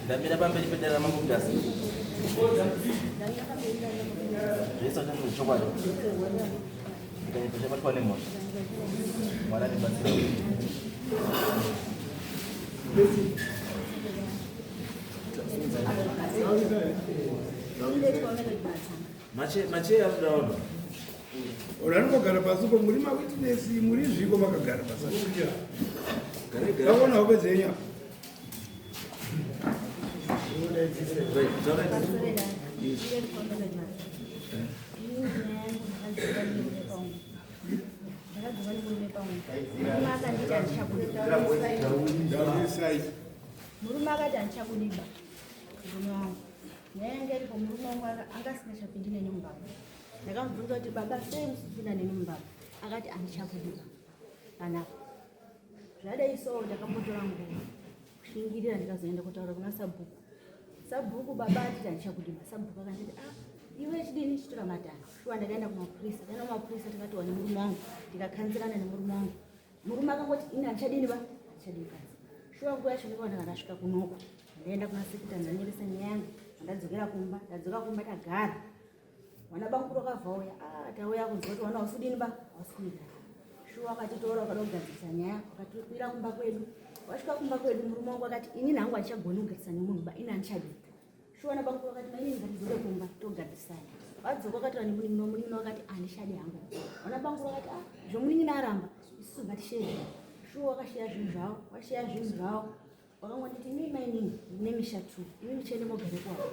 Ndamira pamberi pedare raMambo Mutasa. Zvese zvazvo chokwadi. Ndikaita chabatwa nemhosva. Mwana ndibatsira. Macheya anoda vanhu. Unanogara pasi ko muri mawitness muri zviko makagara pasi. Kaona hope dzenyu apa. Murume akati handichakudiba murume wangu. Nyaya yanga iripo murume wangu anga asingachapindi neni mumba. Ndakamubvunza kuti baba sei musipinda neni mumba? Akati handichakudiba panapa. Zvadai so ndakambotora nguva kushingirira ndikazoenda kutaura kuna sabhuku. Sabhuku baba atiti handichakudiba. Sabhuku akanditi ah iwe chidini chitora matanho. Shuwa ndakaenda kumapurisa. Ndaenda kumapurisa tikatiwa nemurume wangu ndikakanzirana nemurume wangu. Murume akangoti ini handichadini ba handichadi mukadzi. Shuwa nguva yacho ndikaona ndakasvika kunoko. Ndaenda kuna sekita ndanyoresa nyaya yangu. Ndadzokera kumba, ndadzoka kumba tagara. Wana bamukuru wakavauya, ah tauya kunzwa kuti wana usudini ba hausi kuita. Shuwa akatitora wakada kugadzirisa nyaya, akatikwira kumba kwedu. Wasvika kumba kwedu murume wangu akati ini hangu handichagoni kugadzirisa nemunhu ba ini handichadi. Shuwa na bamukuru vakati mainini ngatidzoke kumba togadzirisana. Vadzoka vakataura nemunin'ina, munin'ina wakati handichadi hangu. Wana bamukuru vakati ah zvomunin'ina aramba isusu ngatishiye zvinhu. Shuwa wakashiya zvinhu zvavo, washiya zvinhu zvavo. Wakangonditi imi mainini ndine misha two, imi muchiende mogare kwavo.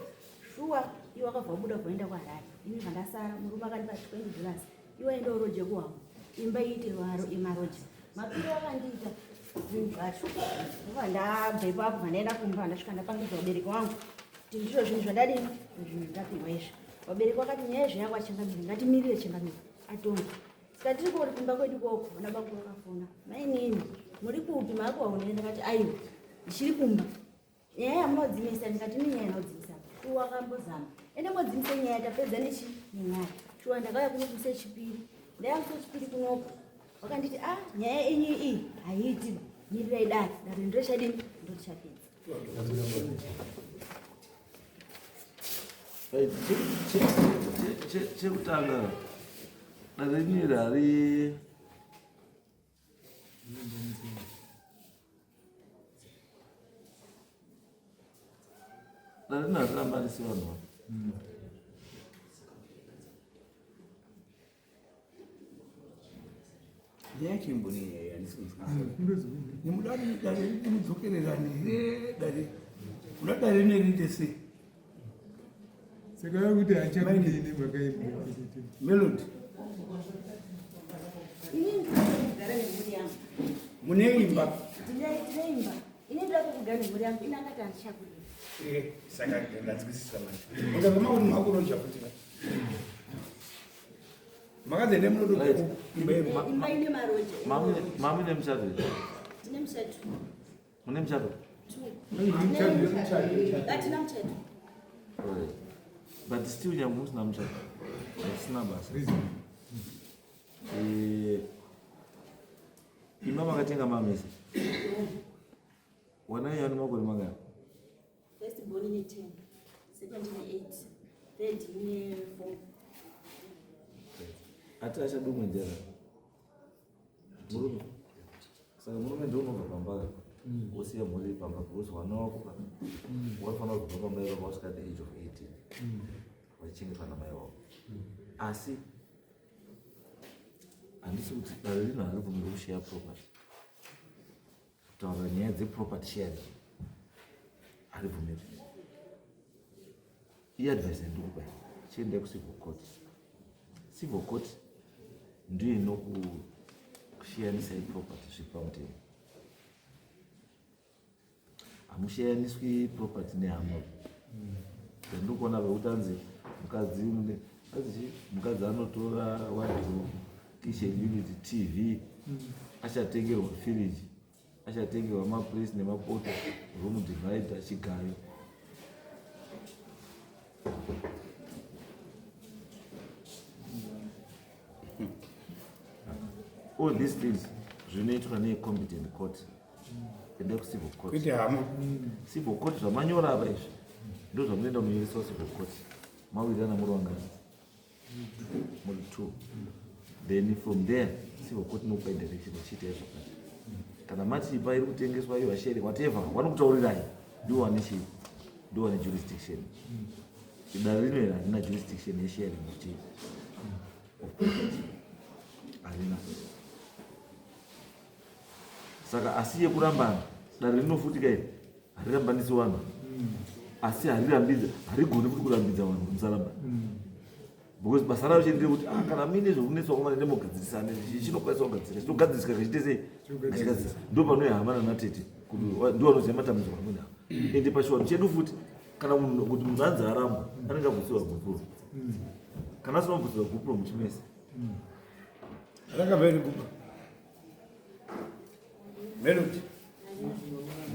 Shuwa iwe wakabva wabuda kuenda kuHarare, ini zvandasara murume akandipa 20 dollars, iwe enda uroje kuhamo, imba iite maroja. Mapiro wakandiita zvinhu zvacho. Ndobva ndabva ipapo bva ndaenda kumba ndasvika ndapangidza vabereki vangu kuti ndizvo zvinhu zvandadini zvinhu zvandapihwa izvi. Vabereki vakati nyaya izvi yangu achangamire, ngatimirire changamire atonge. Saka tiri kuri kumba kwedu koko, vana bangu vakafona. Mainini, muri kupi maakuwaonera? Ndakati aiwa, ndichiri kumba. Nyaya yamunodzimisa ndikati ini nyaya inodzimisa. Shuwa akambozama. Ende modzimise nyaya tapedza nechi nenyaya. Shuwa ndakauya kuno musi wechipiri. Ndauya musi wechipiri kunoko. Vakanditi ah nyaya yenyu iyi haiiti ba. Mirirai dare. Dare ndorichadini? Ndorichapedza. Chekutanga dare rineri hari dare rino hariramba risi vanhu Nyaya imboni handisi kunzwisisa. Nemudare dare rinodzokererana here dare kuda dare rine sei? Saka yakuti hachakudini nemhaka yebhuku. Melody. Ini ndinogara nemhuri yangu. Mune imba. Tine imba. Ini ndoda kugara nemhuri yangu. Ini akati handichakudini. Eh, saka ndanzwisisa manje. Ungabva makuti makuroja futi. Makadzi ende munotoda imba yemu. Imba ine maroja. Mami nemuchato. Tine muchato. Mune muchato? Hatina muchato. But still nyangwe musina muchato. Hatisina basa. Eh, imba makatenga mamese. Wana yani makore mangani? First born ine 10, second ine 8, third ine 4. Ati achadumwe njera. Murume. Saka murume ndiwo unobva pamba wosiya mhuri pamba because wana wako ka wanofanira kubva pamba ipapa wasvika the age of 18 vachichengetwa namai wavo. Asi handisi kuti dare rino haribvumirwi kusheya property. Kutaura nyaya dzeproperty sharing haribvumirwi. Iadvice yandikupa chiendai kucivil court. Civil court ndiyo inokushiyanisai property zviri pamutemo. Hamushiyaniswi property nehama. Ndandikuona vekuti anzi mukadzi anzi mukadzi anotora wardrobe, kitchen unit, TV, achatengerwa firiji, achatengerwa mapress nemapoto, room divider, chigayo. All these things zvinoitwa necompetent court. Endai kucivil court. Kwete hama. Civil court zvamanyora apa izvi ndo zvamunoenda kunonyoresa kucivil court. Mawirirana muri vangani? Muri two. Then from there civil court inokupai direction ichiitai zvakati. Kana mati ipa iri kutengeswa iyo hashere whatever vanokutaurirai ndiwo vane chii? Ndiwo vane jurisdiction. Dare rino iri harina jurisdiction yesharing of chii? Of property. Harina. Saka asi yekurambana dare rinofutika iri harirambanisi vanhu asi harirambidza harigoni futi kurambidza vanhu kuti musarambana because basa raro chete nderekuti ah, kana muine zvekunetswa komana ndemogadzirisana chinokwanisa kugadzirisa chinogadzirisika kachiite sei achigadzirisa ndo panouya hama nanatete kuti ndo vanoziva matambudziko amweni avo ende pachivanhu chedu futi kana munhu kuti munhu anzi arambwa anenge abvusirwa gupuro kana asina kubvusirwa gupuro muchimese Rakabva iri gupuro. Melody.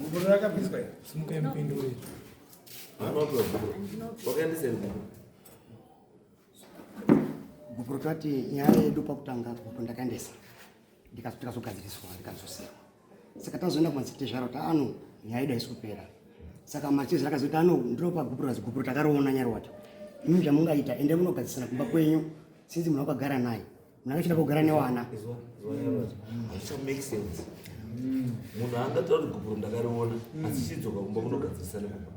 Gupuro rakabviswa iri. Simukai mupindure. Anopiwa gupuro. Wakaendesa iri gupuro. Gupuro tati nyaya yedu pakutanga gupuro ndakaendesa. Ndikazogadziriswa ndikadzoserwa. Saka tazoenda kumadzitezvara kuti ano nyaya yedu haisi kupera. Saka madzitezvara akazoti ano ndinopa gupuro razi gupuro takariona nyarwata. Imi zvamungaita ende munogadzirisana kumba kwenyu sinzi munhu wakagara naye. Munhu akachida kugara newana. Hazvicha make sense. Munhu angataura kuti gupuro ndakariona asi chidzoka kumba kunogadzirisana kumba.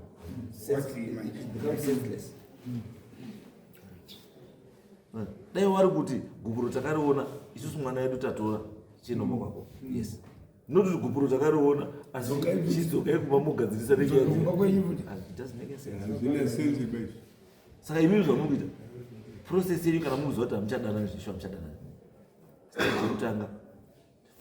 It becomes senseless. Dai wari kuti gupuro takariona isusu mwana wedu tatora chinomba kwako. Yes. Not kuti gupuro takariona asi chidzokai kumba mugadzirisa Kumba kwenyu futi. It doesn't make sense. Hazvina sense baizvo. Saka imimi zvamuri kuita process yenyu kana mukuziva kuti hamuchadanani zvisho hamuchadanani. Stage yekutanga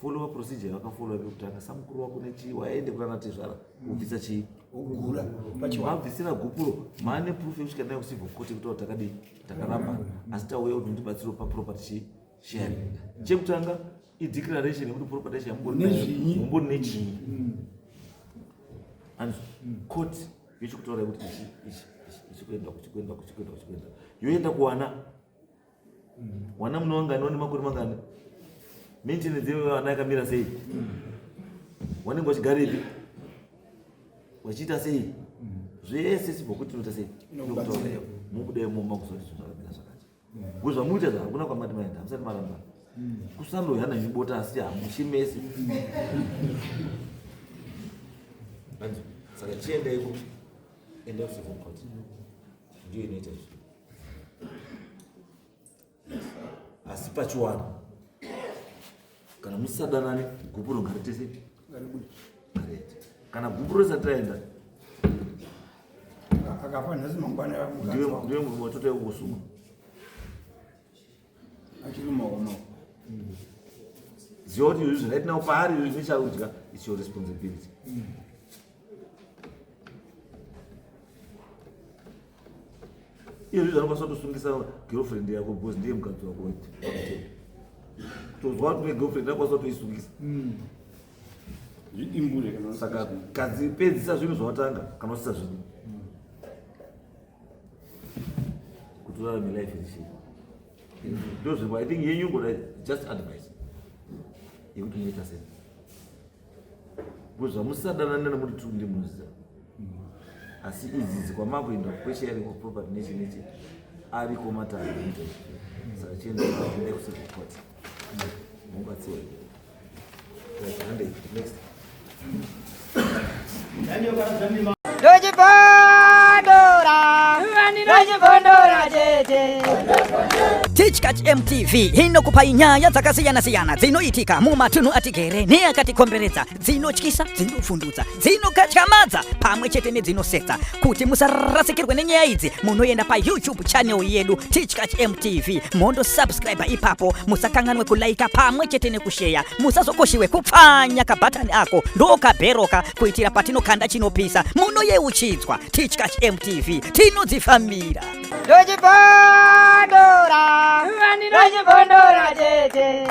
follow procedure yavakafollowa pekutanga samukuru wako nechii waende kunana tezvara kubvisa chii Ogura pachivanhu. mabvisira gupuro maane proof yekusvika nayo kucivil court yekuti taura takadii takarambana asi tauya kuti ndibatsiro paproperty chii sharing. Chekutanga ideclaration yekuti property yacho yamumbori nayo, Nezvinyi. mumbori nechii. And court yochikutaura kuti ichi ichi ichi ichikuenda kuchikuenda kuchikuenda kuchikuenda yoenda kuwana wana muno wangani wane makore mangani maintenance yevana yakamira sei wanenge wachigarepi wachiita sei zvese sibva kuti tinoita sei Inokubatsira. Inokutora mubude mumba kuzoti zvinhu zvakamira zvakati ngo zvamuita zva hakuna kwamati maenda hamusati maramba kusandoyana ibota asi hamuchimesi Anzi, saka chiendaiko enda kucivil court ndiyo inoita izvi asi pachiwana kana musisadanani gupuro ngaritese Ngaribude. ngariende kana gupuro risati raenda Akafa nhasi mangwana mukadzi wako. ndiwe murume watotauya kungosuma Achiri mumaoko. Ziva kuti izvi right now paari izvi necharudya it's your responsibility. Izvi zvanokwanisa kutosungisa girlfriend yako because ndiye mukadzi wako kutozwa kuti une girlfriend akwanisa kutoisungisa. Zvidimbure kana Saka kadzi pedzisa zvinhu zvawatanga kana usisa zvinhu. Kuti urarame life iri chii. Ndozvimwe I think yenyu ngoda just advice yekuti munoita sei. Because zvamusisadanana nemuti tu ndi munoziva. Asi idzi kwamakuenda kwesharing of property nechi nechi ariko matare anoita izvi. Saka chienda kuenda kucivil court. Mubatsirwe. Right, handei. Next. Ndochibondora, ndochibondora chete. Tichkach MTV inokupai nyaya dzakasiyana-siyana dzinoitika mumatunhu atigere neakatikomberedza, dzinotyisa, dzinopfundutsa, dzinokatyamadza pamwe chete nedzinosetsa. Kuti musarasikirwe nenyaya idzi, munoenda paYouTube channel yedu Tichkach MTV, mondosubscribe ipapo, musakanganwe kulaika pamwe chete nekusheya, musazokoshiwe kupfanya kabhatani ako ndokabheroka kuitira patinokanda chinopisa munoyeuchidzwa. Tichkach MTV tinodzifambira. Ndochibondora, ndochibondora chete.